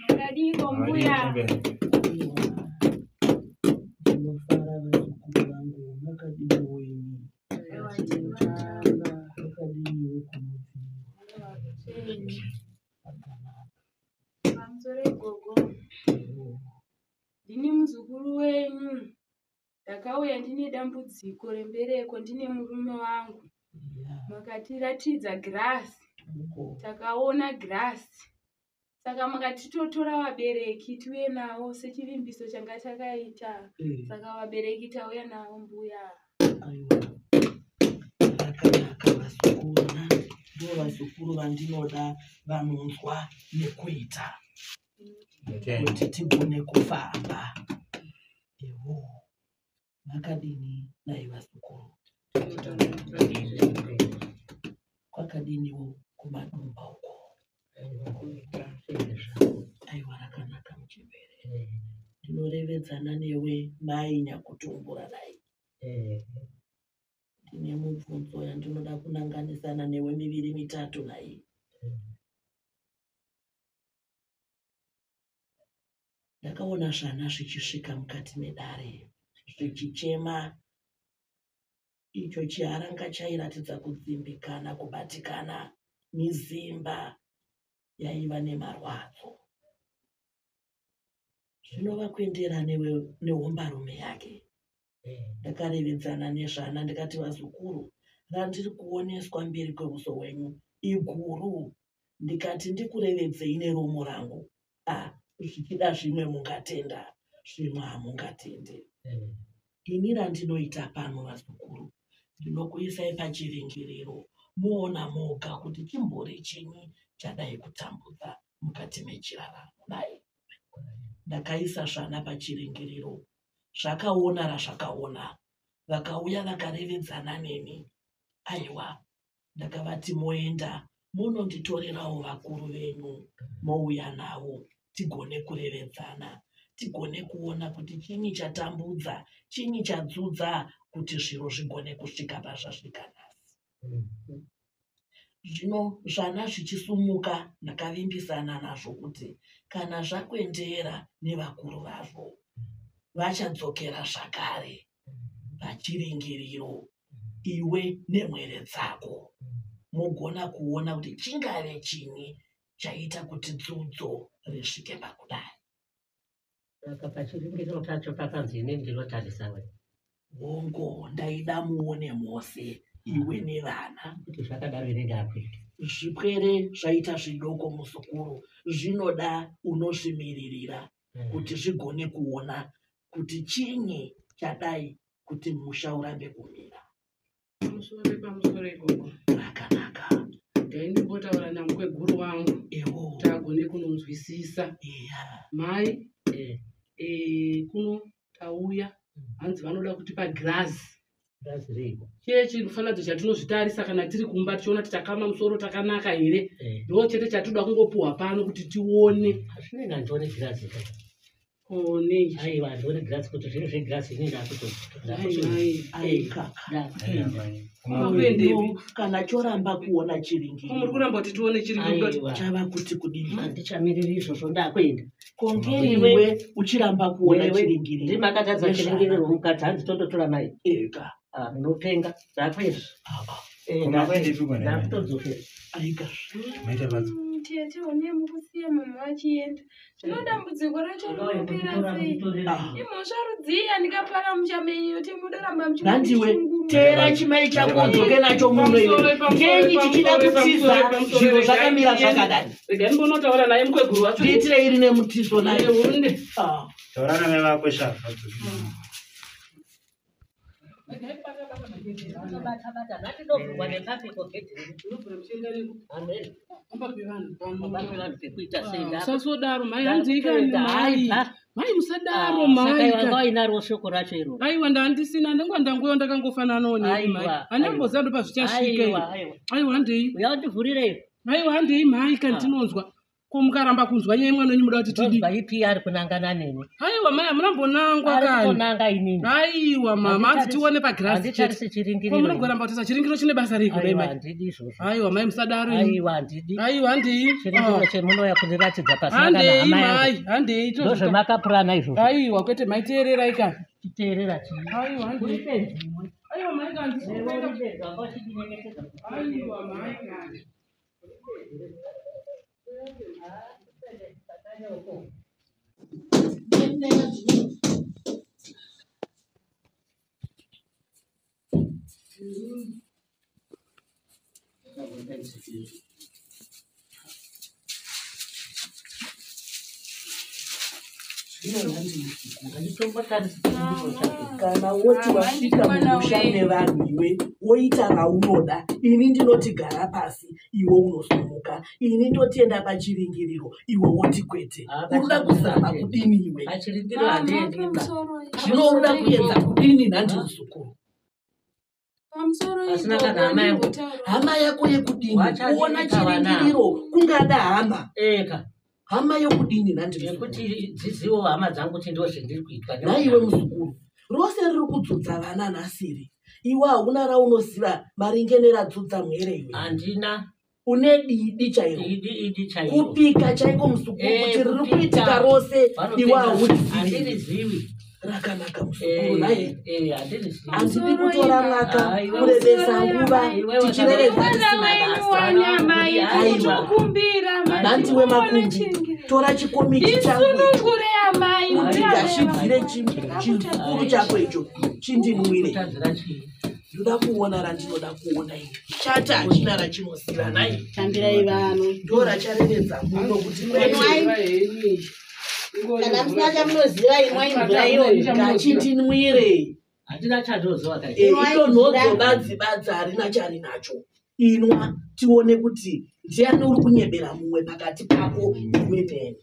Makadiko mbuya. Ndinofara vazukuru vangu, makadiniwo imi? Makadiniwo kumudzimu? Pamusoro gogo. Ndini muzukuru wenyu. Ndakauya ndine dambudziko rembereko ndine murume wangu. Makatiratidza girazi. Takaona girazi. Saka makatitotora vabereki tiuye navo sechivimbiso changa chakaita. Saka vabereki tauya navo mbuya. Aiwa, rakanaka vazukuru, ndo vazukuru vandinoda vanonzwa nekuita kuti tigone kufamba. Ewo, makadini nai vazukuru? Kwakadiniwo kumadumba uko? Aiwa, rakanaka muchembere. Ndinorevedzana newe mai nyakutumbura nai. Ndine mubvunzo yandinoda kunanganisana newe miviri mitatu nai. Ndakaona zvana zvichisvika mukati medare zvichichema. Icho chiharanga chairatidza kudzimbikana, kubatikana, mizimba yaiva nemarwadzo. Zvino vakuendera nehombarume yake. Ndakarevedzana nezvana ndikati, vazukuru, randiri kuoneswa mberi kweuso hwenyu iguru. Ndikati ndikurevedzei neromo rangu. Zvichida zvimwe mungatenda, zvimwe hamungatende. Ini randinoita pano vazukuru, ndinokuisai pachiringiriro muona moga kuti chimbori chinyi chadai kutambudza mukati mechiraramo. Dai ndakaisa zvana pachiringiriro, zvakaona razvakaona, vakauya vakarevedzana neni. Aiwa, ndakavati moenda munonditorerawo vakuru venyu, mouya navo tigone kurevedzana, tigone kuona kuti chinyi chatambudza, chinyi chadzudza kuti zviro zvigone kusvika pazvasvika nhasi. Zvino zvana zvichisumuka, ndakavimbisana nazvo kuti kana zvakwendera nevakuru vazvo vachadzokera zvakare pachiringiriro, iwe nemwere dzako mogona kuona kuti chingave chinyi chaita kuti dzudzo risvike pakudai. Saka pachiringiriro pacho pakanzi ini ndinotarisa we. Hongo, ndaida muone mose iwe nevana. Kuti zvakadaro ini ndakuita. Zvipwere zvaita zvidoko muzukuru, zvinoda unozvimiririra kuti zvigone kuona kuti chinyi chadai kuti musha urambe kumira. Pamusoro, pamusoro ikoko. Rakanaka. Ndaindimbotaura namukweguru wangu. Ewo. Tagone kunonzwisisa. Eya. Mai, kuno tauya, hanzi vanoda kutipa girazi. Girazi reiko? Chiye chimufananidzo chatinozvitarisa kana tiri kumba tichiona kuti takama musoro takanaka here. Ndo chete chatinoda kungopuhwa pano kuti tione. Hazvinei, handione girazi ka. Onei. Aiwa, handione girazi kuti zviri zvegirazi ini ndakuto. Mai. Aikaka. Makuendepi? Kana choramba kuona chiringiriro. Muri kuramba kuti tione chiringiriro. Aiwa. Chava kuti kudini? Handichamiriri izvozvo, ndakuenda. Konge iwe uchiramba kuona chiringiriro. Ndimakatadza chiringiriro mukati hanzi tondotora mai. Ega. Munopenga, ndakuenda. Kumakuendepi kona? Ndakutodzokera. Aika. Maita basa. Tete, une mukusiya mama vachienda. Zvino dambudziko racho rinopera sei? Imhosva rudzii yandikapara muchamenyu yoti munoramba Nhandiwe, teera chimai chako udzoke nacho muno iwe. Ngenyi chichida kutiza zviro zvakamira zvakadai? Regai ndimbonotaura naye mukweguru wacho. Ndiitire iri nemutiso naye. Hunde. Taura namai vako shava. Bata-bata, ngatindovhurwa nepapiko gedhi. Amen. Pamba pevanhu pano. Pamba pevanhu pekuita sei? Musasodaro mai, hanzi ikani mai. Mai, musadaro Saka mai. iwe wanga wainaro shoko racho iroro? Aiwa, ndandisina, ndangwa ndanguyo ndakangofananawo nemi mai. Aiwa, Handamboziva ndo pazvichasvika. Aiwa, aiwa. Aiwa, handei. Uya undivhurire iwe. Aiwa, handei mai, kani tinonzwa. Ko mukaramba kunzwa nyaya yemwana wenyu muda kuti tidii? Ndozwa ipi ari kunangana neni? Aiwa mai, hamuna-mbonangwa Ari kani. kutonanga inini. Aiwa mama, hanzi tione pagirasi chete. Handitarisi Ko chiringiriro. munogoramba kuti chiringiro chine basa reiko dai Aiwa, mai? handidi izvozvo. Aiwa mai, musadaro imi. Aiwa, handidi. Aiwa handei. Chiringiriro chemunouya kundiratidza pasina kana Handei hama yangu. mai, handei. Ndozvemakapurana izvozvo. Aiwa kwete mai, teererai kani. Chiteerera chii? Aiwa handei. Uri benzi iwe. Aiwa mai kani. Iwe uri benzi, wanga uchindinyengetedza. Aiwa mai kani. Handitombotarisi chiringiriro chako. Kana woti wasvika mumusha mevanhu iwe woita raunoda, ini ndinoti gara pasi, iwe unosumuka. Ini ndotienda pachiringiriro, iwe woti kwete. Ah, Unoda kuzama kudini iwe? Pachiringiriro handiendi ba. Zvino unoda kuedza kudini nhandi muzukuru? Pamusoro. Pasina kana hama yangu. Hama yako yekudini? Wachazviita Kuona vana. chiringiriro kungada hama? Eka. Hama yokudini nhandi muzukuru? Nekuti dzizivo hama dzangu kuti ndozvendiri kuitwa. Nhaiwe muzukuru, rose riri kudzudza vana nhasiri, iwe hauna raunoziva maringe neradzudza mwere iwe? Handina. Une didi chairo? Idi idi chairo. Kupika chaiko muzukuru, Eh, kuti riri kupika. kuitika rose, iwe Vanopinda. haurizivi? Handirizivi. Rakanaka muzukuru naye. Eh, handirizivi. Handidi kutora mwaka Ah, iwe kurebesa nguva Iwe tichireredza Mwana tisina wenyu basa. wanyamai. Aiwa. Kutokumbira. Nandiwe makumbi, tora chikomichi changu icho, Ndisunungure amai. undigashidzire chizukuru chako icho, chindinwire. Kutadzira chii? Ndoda kuona randinoda kuona ini. Chati hachina rachinoziva nai. Tambirai vano. Ndo rachareredza muno kuti kwete. Kana musina chamunoziva, imwai mvura iyoyo. Ngachindinwire. Handina chandoziva kai. Eh, Inwai ito mvura. nhodzo badzi badzi harina charinacho. Inwa tione kuti ndiani uri kunyebera mumwe pakati pako iwe neni.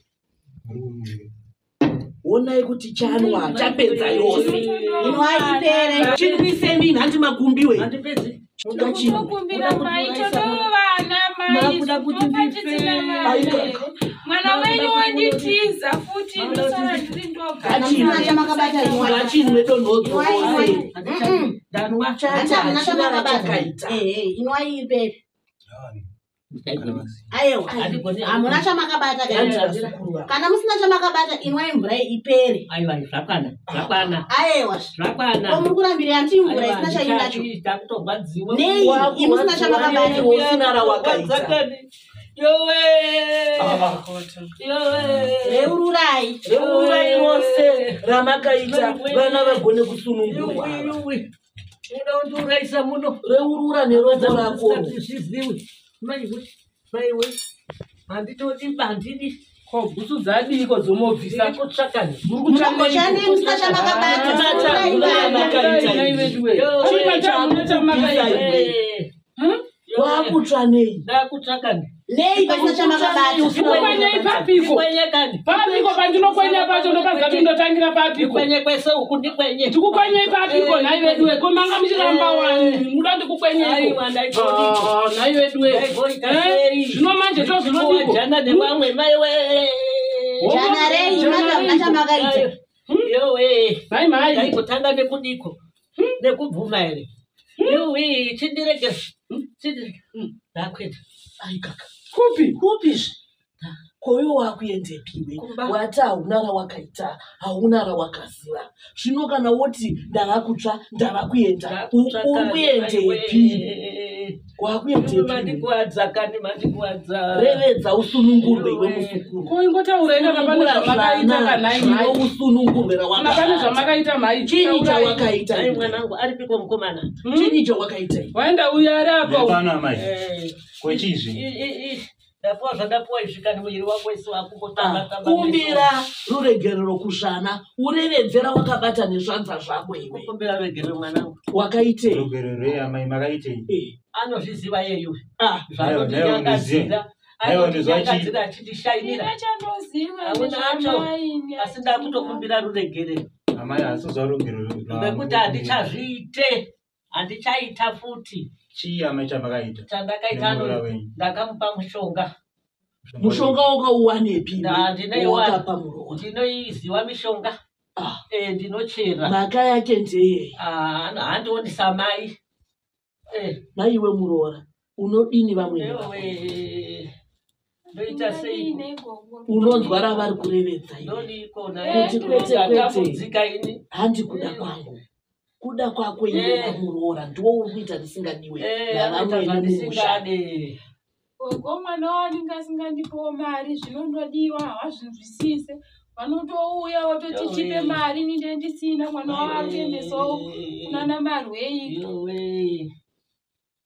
Onai kuti chanwa chapedza yose. Inwai ipere. Chinwiseni nhandi makumbiwe. Handipedzi. Ngachinwe. Kutokumbira mai, todovana mai. Makuda kuti Topatidzina Aika. mai. Mwana wenyu wanditiza futi, ndosara ndiri ndoga. Kana musina chamakabata, inwai. Ngachinwe donhodzo Inwai, rose. inwai. Ndanwa. Chati Handi hamuna hachina chamakabata. rachakaita. Ehe, inwai ipere. Aiwa, Handigoni. hamuna chamakabata Nhandi kana. vazukuru vangu. Kana musina chamakabata, inwai mvura ipere. Aiwa, zvakwana. Zvakwana. Aiwa. Ko Zvakwana. muri kurambira yanti mvura isina chainacho? Ndakutorwadziwa. Nei imi musina chamakabata? Usina rawakaita. Yowe. Yowe. Reururai. Reururai rose ramakaita vana vagone kusunungurwa. Yuwi, yuwi. Muda kundiurayisa muno. Reurura neropo rako. Zviziwi. Maiwe. Maiwe. Handitodi, handidi. Ko bhutsu dzadiko dzomobvisa? Ndiri kutsvaka. Munomboshande musina chamakabata. Sunungurai vana. Chamakabata. Eh, Wakutsva nei? Ndakutsvaka. Nei pasina chamakabata? Ndikwenyei papiko? Ndikwenye kani. Papiko pandinokwenya pacho ndopaziva kuti ndotangira papiko. Ndikwenye kwese uku ndikwenye. Ndikukwenyei papiko nhai veduwe? Ko manga muchiramba wani muda ndikukwenyeiko? Aiwa, ndaigodiko. Ah, nhai veduwe. Ndaigoita Eh, sei? Zvino manje tozvinodiko? Wajana nevamwe maiwe. Janarei mati hamuna chamakaita. Yowe. Nhai mhai. Ndaigotanga nekudiko. Nekubvuma here. Yuwi, chindirege. Chindirege. Ndakweta. Aikaka. Kupi? Kupizve? Koiwe wakuendepiwe? Kumba. Wati hauna rawakaita, hauna rawakaziva. Zvino kana woti ndava kutsva, ndava kuenda, uri kuendepi? Wakuendepi? Mandikuwadza kani, mandikuwadza. Revedza usunungurwe iwe muzukuru. Ko ingotaurai kana pane zvamakaita kanhai Zvino mhai. usunungurwe Kana pane rawakaita. zvamakaita mhai. Chinyi taurai. chawakaita? Ai iwe? mwanangu aripiko mukomana? Chinyi chawakaita iwe? Waenda uyo ari apa. Pano amai. Eh, Kwechizvi. Ndapuwa zvandapuwa izvi kani, muviri wangu wese wakungotamba tamba. Kumbira ruregerero kusvana, urevedzera wakabata nezvanza zvako iwe. Kumbira ruregerero mwanangu. Wakaitei? Rugerero rei amai makaitei? Eh, Anozviziva iyeyu. ah, Zvaanondinyangadzira. Aiwa, ndizwa chii? Anondinyangadzira achindishainira. Ndina chandoziva Hauna cho. nezvamai. Asi ndakutokumbira ruregerero. Amai asi rugerero. Nekuti handichazviite. Handichaita futi. Chii amai chamakaita? Chandakaita Nemuroora wenyu. ndakamupa mushonga. Mushonga wakauwanepi Ndinaiwana. wakapa muroora? Ndinoiziwa mishonga. Ah. Eh, ndinochera. Mhaka yake ndeyei? Ah, handionisa mai. Eh, Maiwe muroora, unodini vamwene vako? ewe, ndoita sei? Ndingadii gogo? Unonzwa ravari kurevedza iwe? Ndodiko Kuti kwete, kwete. ndatambudzika ini. Handi kuda kwangu, kuda kwako iwe Eh. namuroora ndiwo uri kuita ndisingadiwe Eh, anoita navamwene mumusha. zvandisingade. Gogo, mwana wanenge asingandipiwo mari, zvinondodiwa havazvinzwisise. Vanotouya vototi chipe Yowe. mari, ini ndee ndisina. Mwana wavo ari kuendesawo kunana marwei. Yowe,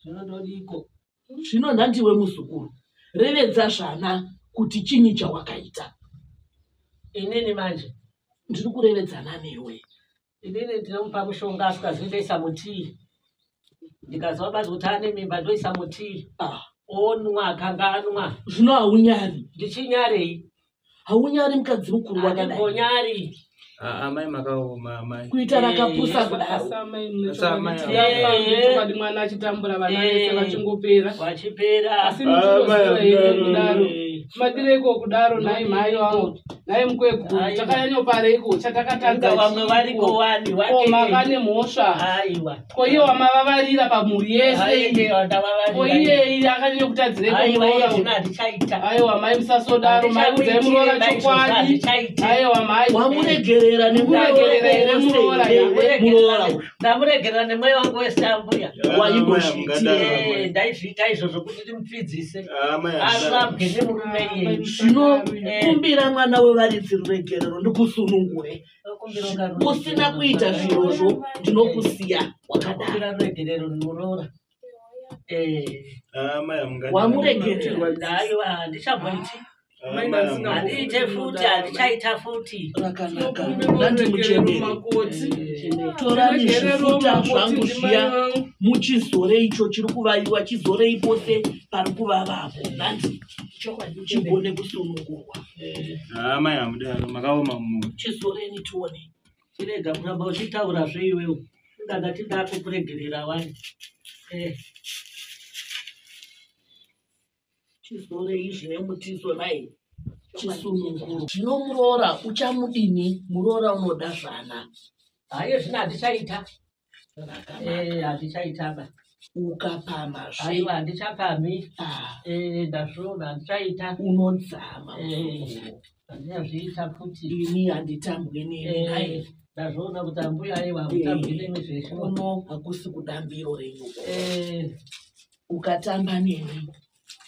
zvinondodiko? Zvino nhandiwe muzukuru, revedza zvana kuti chinyi chawakaita. Inini manje, Ndiri kurevedzana newe. inini ndinomupa mushonga asikazi ndoisa mutii. Ndikazwa bazi kuti ane mimba ndoisa mutii. Ah, Onwa, akanga anwa. zvino haunyari? Ndichinyarei? Haunyari mukadzi mukuru wakadai? Handimbonyari. Amai makaoma amai. Kuita rakapusa kudaro. Eh. Chokwadi mwana achitambura, vana vese Eh. vachingopera. Vachipera. Asi muchinoziva here kudaro? Eh. Madireiko kudaro nhai mhai wangu, nhai mukweguru? Aiwa. Chakanyanyopareiko chatakatadza? Inga vamwe variko chiiko? wani Ko makane mhosva? Aiwa. Ko iye wamavavarira pamhuri yese iyi? Ko iye akanyanya kutadzireiko Aiwa, muroora? zvino handichaita. Aiwa mai, musasodaro mai, udzai muroora chokwadi. Handichaita. Aiwa mai. Wamuregerera Wamuregerera here muroora? muroora uyu? Ndamuregerera nemwoyo wangu wese ambuya. Waimbozviitira. Eh, ndaizviita izvozvo kuti ndimupfidzise Amai arambwe nemurume iyeye. Zvino Eh. kumbira mwana wevaridzi ruregerero ndikusunungure. Usina kuita zvirozvo, ndinokusiya wakadaro. Kumbira ruregerero muroora. Eh, amai. Wamuregerera? Aiwa, handichamboiti. Handiite futi, handichaita futi. Rakanaka. Tinokumbira Ndandimuchemere. ruregerero makoti. Torani Ruregerero zvifuta makoti zvangu ndimai zviya, vangu. muchizore icho chiri kuvaviwa, chizorei pose pari kuvavapo nandi chigone kusunungurwa. Amai hamudaro, makaoma mumwe. Chizoreni tione. Chirega kuramba uchitaurazve iwewe. Inga ndati ndakukuregerera wani. Eh, Chizorei zvine mutizo nai chisunungurwa. Zvino muroora uchamudini? Muroora unoda zvana. Haiye, zvino handichaita. Rakanaka. Eh, handichaita ba. Ukapamazve? Aiwa, handichapamhi. Ah, Eh, ndazviona, handichaita. unodzama Eh. muzukuru. Handichazviita futi. Ini handitambwe nemi nai. Eh, ndazviona kuti ambuya aiwa hamutambwi nemi zveshuwa. Kuno hakusi kudambiro renyuko. Eh, Ukatamba neni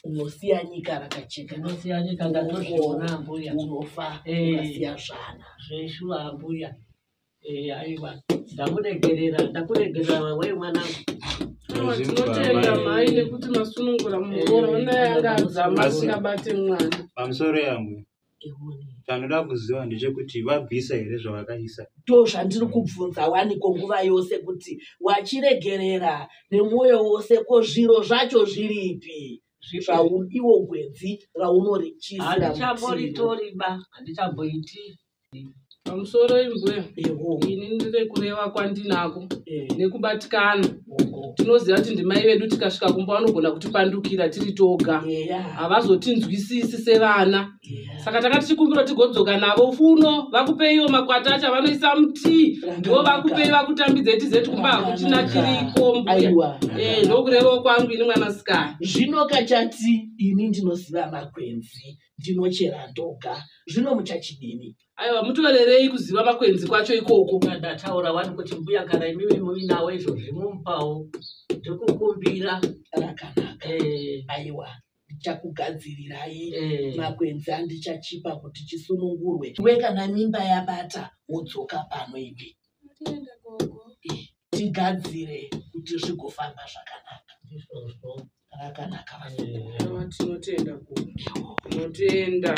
unosiya nyika rakacheka. Ndinosiya nyika, ndatozviona ambuya. Unofa Eh. ukasiya zvana. Zveshuwa ambuya. Eh, aiwa, ndamuregerera, ndakuregerera we mwanangu. Aiwa, tinotenda mhai nekuti masunungura muroora. Onai anga adzama asingabate mwana. Pamusoro yangu, Eone. chanoda kuziva ndechekuti vabvisa here zvavakaisa? Ndo zvandiri kubvunza waniko nguva yose kuti wachiregerera nemwoyo wose, ko zviro zvacho zviripi? Iwo gwenzi raunorichiisira mutiro. Handichamboritori ba, handichamboiti. Pamusoro imbuya. Eho. Ini ndiri kureva kwandinako Eh, nekubatikana. gogo. Tinoziva kuti ndimai vedu, tikasvika kumba vanogona kutipandukira tiri toga. Eya. Havazotinzwisisi sevana. Eya. Saka taka tichikumbira tigodzoka navo funo vakupeiwo makwata acho avanoisa mutii, ndivo vakupei vakutambidzei, tizive kuti kumba hakuchina chiriko mbuya. Aiwa. Eh, ndokurevawo kwangu ini mwanasikana. Zvino kachati ini ndinoziva makwenzi, ndinochera ndoga, zvino muchachidini? Aiwa, mutorerei kuziva makwenzi kwacho ikoko. Ndataura wani kuti mbuya kana imimi muinawo izvozvi mumupawo, ndikukumbira. Rakanaka. Eh, Aiwa, ndichakugadzirirai eh, makwenzi andichachipa kuti chisunungurwe. Iwe kana mimba yabata wodzoka pano iwe. Tenda gogo. Tigadzire kuti zvigofamba zvakanaka. Ndizvozvo. Rakanaka vazukuru. Aiwa, tinotenda gogo, tinotenda.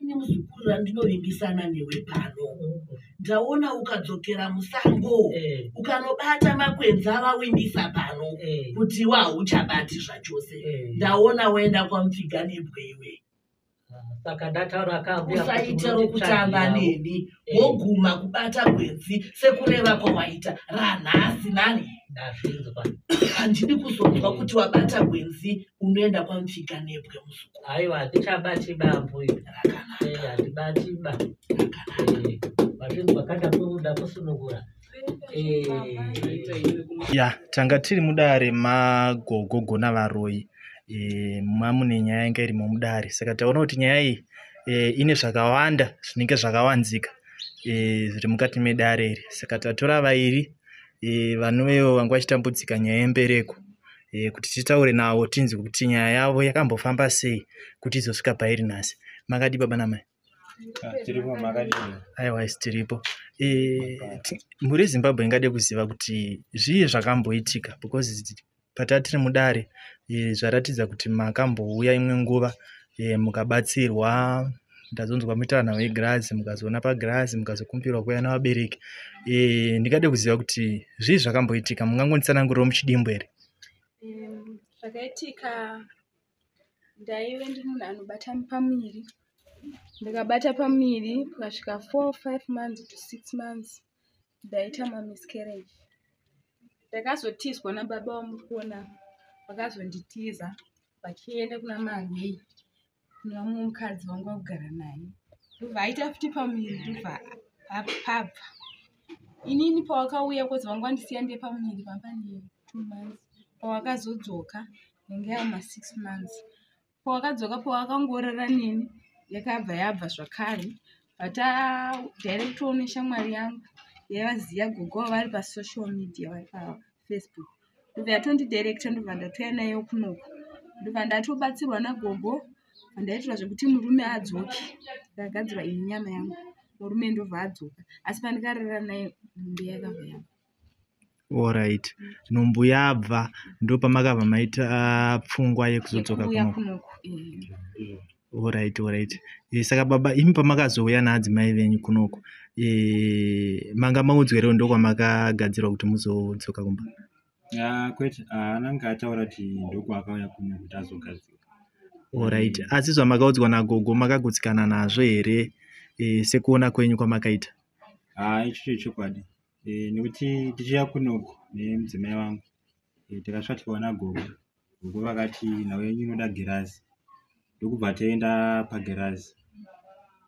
Ini muzukuru randinovimbisana newe pano, ndaona ukadzokera musango Eh, ukanobata makwenzi avawimbisa pano eh, kuti iwe hauchabati zvachose. eh. Ndaona waenda kwamupfiga nebwe iwe. Saka ndataura kambuya kuti Usaite rokutamba munonditsvagirawo. neni. Eh. Woguma kubata gwenzi sekureva kwawaita ranhasi nani. Ndazvinzwa. Handidi kuzonzwa kuti wabata gwenzi unoenda kwamupfika nebwe muzukuru. Aiwa, handichabati bambuya. Rakanaka. Handibati ba. Rakanaka. Mazvinzwa kana ndakusunungura. Ya, tanga tiri mudare magogo Gonavaroi. Mamune nyaya yanga irimo mudare, saka taona kuti nyaya iyi ine zvakawanda zvinenge zvakawanzika zviri mukati medare iri. Saka tatora vairi vanovewo vanga vachitambudzika nyaya yembereko kuti titaure navo tinzwe kuti nyaya yavo yakambofamba sei kuti izosvika pairi nhasi. Makadi baba namai? Tiripo, makadini? Aiwa, isi tiripo. Mhuri yeZimbabwe ingade kuziva kuti zvii zvakamboitika, because patatiri mudare zvaratidza kuti makambouya imwe nguva mukabatsirwa. Ndazonzwa muita nhau yegirazi, mukazoona pagirazi, mukazokumbirwa kuuya navabereki. Ndingade kuziva kuti zvii zvakamboitika, mungangonditsanangurirawo muchidimbu here? Zvakaitika, ndaive ndiri munhu anobata pamuviri. Ndikabata pamuviri pakasvika 4 5 months to 6 months, ndaita mamiscarriage. Ndakazotizwa nababa vamuri kuona, vakazonditiza vachienda kuna Marwei, kuna mumwe mukadzi wanga kugara naye. Ndobva aita futi pamuviri, ndobva pabva. Inini pawakauya, kozi vanga vandisiya ndee pamuviri pamba ne 2 months. Pawakazodzoka yange yava ma6 months. Pawakadzoka, pawakangorara neni, yakabva yabva zvakare. Vatadirectwawo neshamwari yangu yaivaziva gogo, vari pasocial media, vari paFacebook. Ndobva yatondidirecta, ndobva ndatouya nayo kunoku, ndobva ndatobatsirwa nagogo. Ndaitirwa zvekuti murume adzoke, ndakagadzirwa ini nyama yangu, murume ndobva adzoka. Asi pandikarara naye, nhumbu yakabva yabva. Alright, nhumbu yabva, ndopamakabva maita pfungwa yekuzodzoka yekuuya kunoku? Kunoku. Alright. Saka baba, imi pamakazouya naadzimai venyu kunoku, manga maudzwa here ndokwamakagadzirwa kuti muzodzoka kumba? Ah, kwete, haana anga ataura kuti ndokwaakauya kuno kuti azogadzira. Alright, asi zvamakaudzwa nagogo makagutsikana nazvo here, sekuona kwenyu kwamakaita? Ha, ichocho chokwadi, nekuti tichiuya kunoku nemudzimai wangu, takasvika tikaona gogo. Gogo vakati nhau yenyu inoda girazi, ndokubva taenda pagirazi.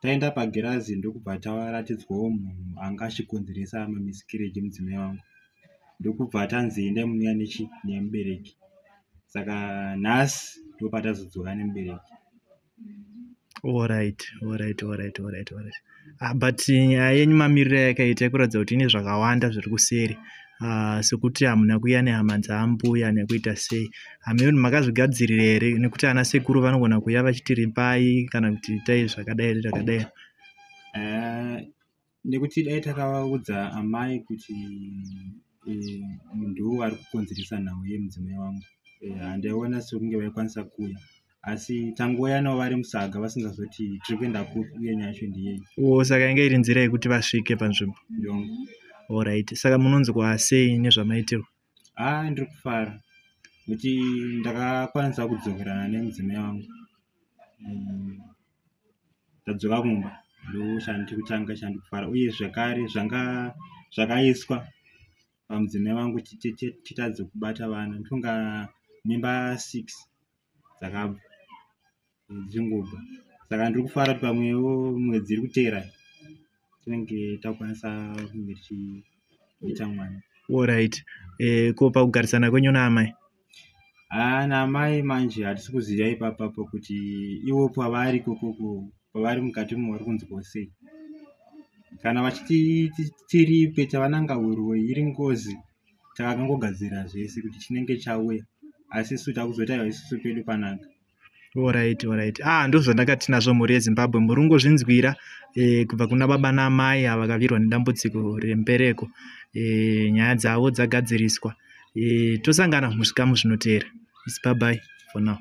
Taenda pagirazi, ndokubva taratidzwawo munhu anga achikonzeresa mamiscarriage emudzimai wangu, ndokubva tanzi endai munouya nechi nemubereki. Saka nhasi ndopatazodzoka nemubereki. Alright. Ah, but nyaya yenyu mamiriro ayakaita ikuratidza kuti ine zvakawanda zviri kuseri, sekuti hamuna kuuya nehama dzaambuya nekuita sei. Hameno makazvigadzirira here, nekuti ana sekuru vanogona kuuya vachiti ripai kana kuti itai zvakadai zvakadai. Nekuti dai takavaudza amai kuti munhu ari kukonzeresa nhau yemudzimai wangu, handaiona sekunge vaikwanisa kuuya, asi tangouya navo vari musaga vasingazoti tiri kuenda kupi uye nyaya yacho ndeyei. O, saka inge iri nzira yekuti vasvike panzvimbo. Yongo. Alright, saka munonzwa sei nezvamaitirwa? Ha, ndiri kufara nekuti ndakakwanisa kudzokerana nemudzimai wangu. Ndadzoka kumba, ndo chandiri kutanga chandiri kufara, uye zvakare zvanga zvakaiswa pamudzimai wangu titadze kubata vana, ndofunga mimba 6 dzakabva dzichingobva. Saka ndiri kufara kuti pamwewo mwedzi iri kuteera tinenge takwanisa kunge tichiita mwana. Alright, ko pakugarisana kwenyu naamai? Ha, naamai manje hatisi kuziva ipapapo kuti ivo pavari ikokoko, pavari mukati umo vari kunzwawo sei. Kana vachiti tiripe tavananga uroyi, iri ngozi, takangogadzira zvese kuti chinenge chauya, asi isu takuzoti aiwa, isusu pedu panaka. Alright. Ah, ndozvandakati nazvo mhuri yeZimbabwe, muri kungozvinzwira kubva kuna baba namai ava vakavirwa nedambudziko rembereko. Nyaya dzavo dzagadziriswa. Tosangana muzvikamu zvinoteera. Bye bye for now.